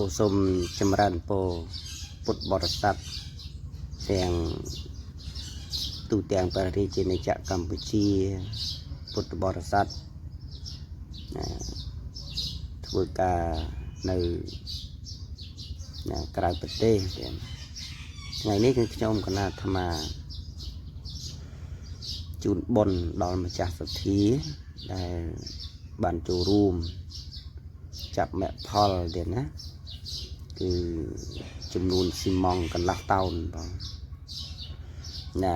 ពូសូមចម្រើនពរពុទ្ធបរិស័ទទាំងទូទាំងព្រះរាជាណាចក្រកម្ពុជាពុទ្ធបរិស័ទណាធ្វើការនៅណាក្រៅប្រទេសទាំងថ្ងៃនេះគឺខ្ញុំគណៈអាត្មាជូនបុណ្យដល់ម្ចាស់សទ្ធាដែលបានចូលរួមចាប់មគ្គផលទៀតណាគឺចំនួនស៊ីម៉ង់កន្លះតោនបងណា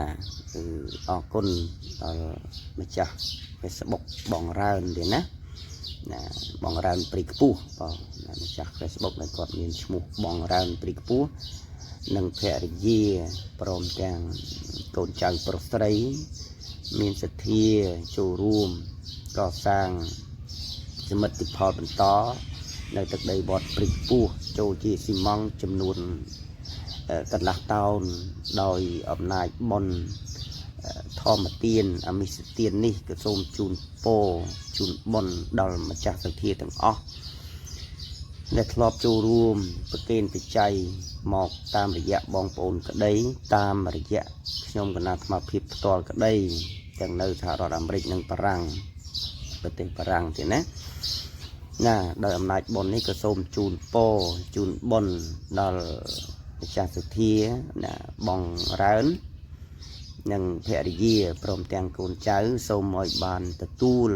គឺអរគុណដល់ម្ចាស់ Facebook បងរើនទៀតណាណាបងរើនព្រីខ្ពស់បងណាម្ចាស់ Facebook ដែលគាត់មានឈ្មោះបងរើនព្រីខ្ពស់និងភរិយាព្រមទាំងកូនចៅប្រុសស្រី មានសទ្ធាចូលរួមកសាងសមិទ្ធផលបន្ត នៅទឹកដីវត្តព្រិចពោះចូលជាស៊ីម៉ង់ចំនួនកន្លះតោនដោយអំណាចបុណ្យធម្មទានអមិសទាននេះក៏សូមជូនពរជូនបុណ្យដល់ម្ចាស់សទ្ធាទាំងអស់ដែលធ្លាប់ចូលរួមប្រគេនបច្ច័យមកតាមរយៈបងប្អូនក្តី តាមរយៈខ្ញុំគណៈអាត្មាភាពផ្ទាល់ក្តីទាំងនៅសហរដ្ឋអាមេរិកនិងបារាំងប្រទេសបារាំងទៀតណាណាដោយអំណាចបុណ្យនេះក៏សូមជូនពរជូនបុណ្យដល់ម្ចាស់សទ្ធាណាបងរើននិងភរិយាព្រមទាំងកូនចៅសូមឲ្យបានទទួល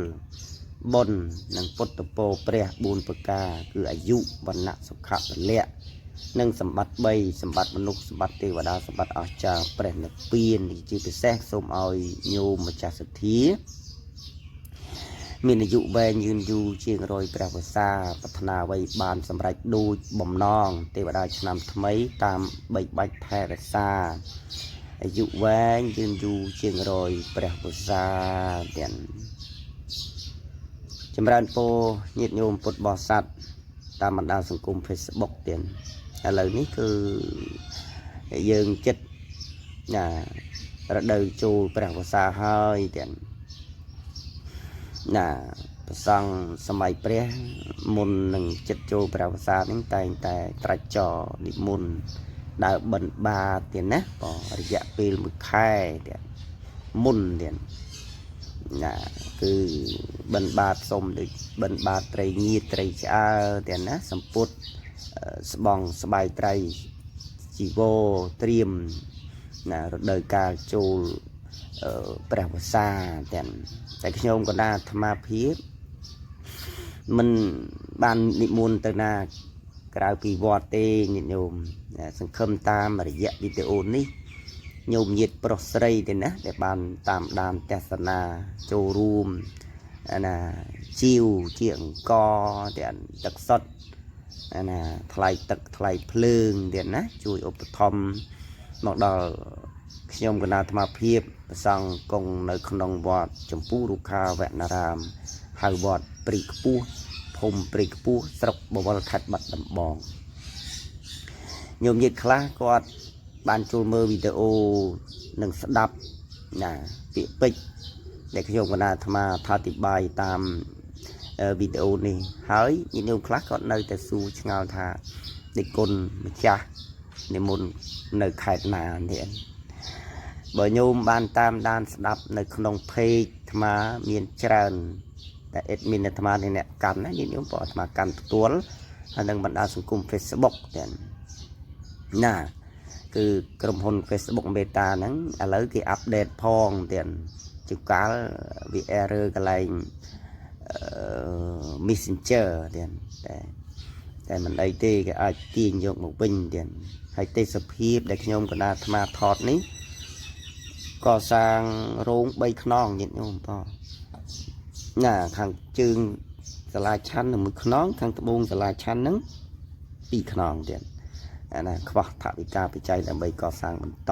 បុណ្យនិងពុទ្ធពរព្រះ4ប្រការគឺអាយុវណ្ណៈសុខៈពលៈនិងសម្បត្តិ3សម្បត្តិមនុស្សសម្បត្តិទេវតាសម្បត្តិអស្ចារ្យព្រះនិព្វានជាពិសេសសូមឲ្យញោមម្ចាស់សទ្ធាមានអាយុវែងយឺនយូរជាងរយព្រះវស្សាប្រាថ្នាអ្វីបានសម្រេចដូចបំណងទេវតាឆ្នាំថ្មីតាមបីបាច់ថែរក្សាអាយុវែងយឺនយូរជាងរយព្រះវស្សាទាំងចម្រើនពរញាតិញោមពុទ្ធបរិស័ទតាមបណ្ដាញសង្គម Facebook ទៀតឥឡូវនេះគឺយើងចិត្តណារដូវចូលព្រះវស្សាហើយទាំងណាប្រសង់សម័យព្រះមុននឹងចិត្តចូលព្រះវស្សានេះតែងតែត្រាច់ចរនិមន្តដើរបិណ្ឌបាតទៀតណាបងរយៈពេល1ខែទៀតមុនទៀតណាគឺបិណ្ឌបាតសុំដូចបិណ្ឌបាតត្រីងៀតត្រីឆ្អើទៀតណាសម្ពុតស្បង់ស្បៃត្រីជីវរត្រៀមណារដូវកាលចូលព្រះវស្សាទាំងតែខ្ញុំកណ្ដាលអាត្មាភាពមិនបាននិមន្តទៅណាក្រៅពីវត្តទេញាតិញោមសង្ឃឹមតាមរយៈវីដេអូនេះញោមញាតិប្រុសស្រីទេណាដែលបានតាមដានទស្សនាចូលរួមណាជាវជាអង្គទាំងទឹកសុទ្ធណាថ្លៃទឹកថ្លៃភ្លើងទៀតណាជួយឧបត្ថម្ភមកដល់ខ្ញុំកណ្ដាលអាត្មាភាពប្រសង់គង់នៅក្នុងវត្តចម្ពូរុខាវនារាមហៅវត្តព្រីខ្ពស់ភូមិព្រីខ្ពស់ស្រុកបវរខេត្តបាត់ដំបងញោមញាតិខ្លះគាត់បានចូលមើលវីដេអូនិងស្ដាប់ណាពាក្យពេចន៍ដែលខ្ញុំកណ្ដាលអាត្មាថាអធិប្បាយតាមវីដេអូនេះហើយញាតិញោមខ្លះគាត់នៅតែសួរឆ្ងល់ថាដេចគុណម្ចាស់និមន្តនៅខេត្តណានេះបើញោមបានតាមដានស្ដាប់នៅក្នុង page អាត្មាមានច្រើនតែ admin អាត្មានេះអ្នកកាន់ណាញាតិញោមព្រោះអាត្មាកាន់ផ្ទាល់ហើយនឹងបណ្ដាញសង្គម Facebook ទៀតណាគឺក្រុមហ៊ុន Facebook Meta ហ្នឹងឥឡូវគេ update ផងទៀតជួនកាលវា error កន្លែងអឺ Messenger ទៀតតែតែមិនអីទេគេអាចទាញយកមកវិញទៀតហើយទេសភាពដែលខ្ញុំកណ្ដាលអាត្មាថតនេះកសាងរោង3ខ្នងញាតិញោមបងណាខាងជើងសាលាឆាន់នឹងមួយខ្នងខាងត្បូងសាលាឆាន់ហ្នឹងពីរខ្នងទៀតអាណាខ្វះថវិកាបច្ច័យដើម្បីកសាងបន្ត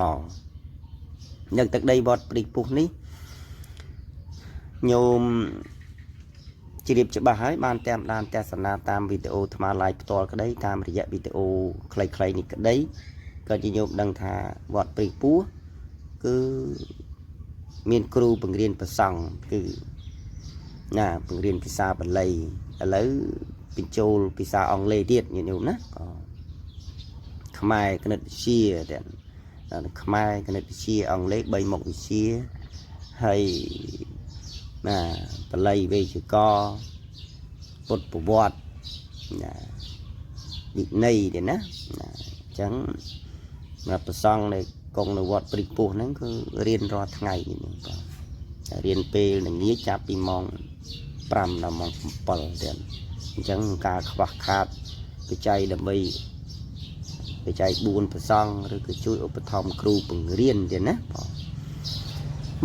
នៅទឹកដីវត្តព្រីពុះនេះញោមជ្រាបច្បាស់ហើយបានតាមដានទស្សនាតាមវីដេអូអាត្មា live ផ្ទាល់ក្តីតាមរយៈវីដេអូខ្លីៗនេះក្តីក៏ជាញោមដឹងថាវត្តព្រីពោះគឺមានគ្រូបង្រៀនប្រសង់គឺណាបង្រៀនភាសាបាលីឥឡូវ បញ្ចូលភាសាអង់គ្លេសទៀតញាតិញោមណាក៏ខ្មែរគណិតវិទ្យាទៀតខ្មែរគណិតវិទ្យាអង់គ្លេស3មុខវិជ្ជាហើយណាបាលីវេយ្យាករណ៍ពុទ្ធប្រវត្តិណាវិន័យទៀតណាណាអញ្ចឹងសម្រាប់ព្រះសង្ឃនៅគង់នៅវត្តព្រៃពោះហ្នឹងគឺរៀនរាល់ថ្ងៃនេះបាទរៀនពេលល្ងាចចាប់ពីម៉ោង5ដល់ម៉ោង7ទៀតអញ្ចឹងការខ្វះខាតបច្ច័យដើម្បីបច្ច័យ4ព្រះសង្ឃឬក៏ជួយឧបត្ថម្ភគ្រូបង្រៀនទៀតណាបាទ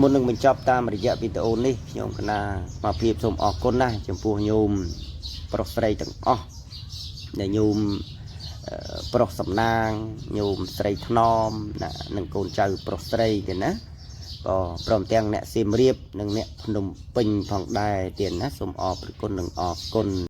មុននឹងបញ្ចប់តាមរយៈវីដេអូនេះខ្ញុំកណាមកភាពសូមអរគុណណាស់ចំពោះញោមប្រុសស្រីទាំងអស់ដែលញោមប្រុសសំណាងញោមស្រីថ្នមណានិងកូនចៅប្រុសស្រីទៀតណាក៏ព្រមទាំងអ្នកសៀមរាបនិងអ្នកភ្នំពេញផងដែរទៀតណាសូមអរព្រគុណនិងអរគុណ។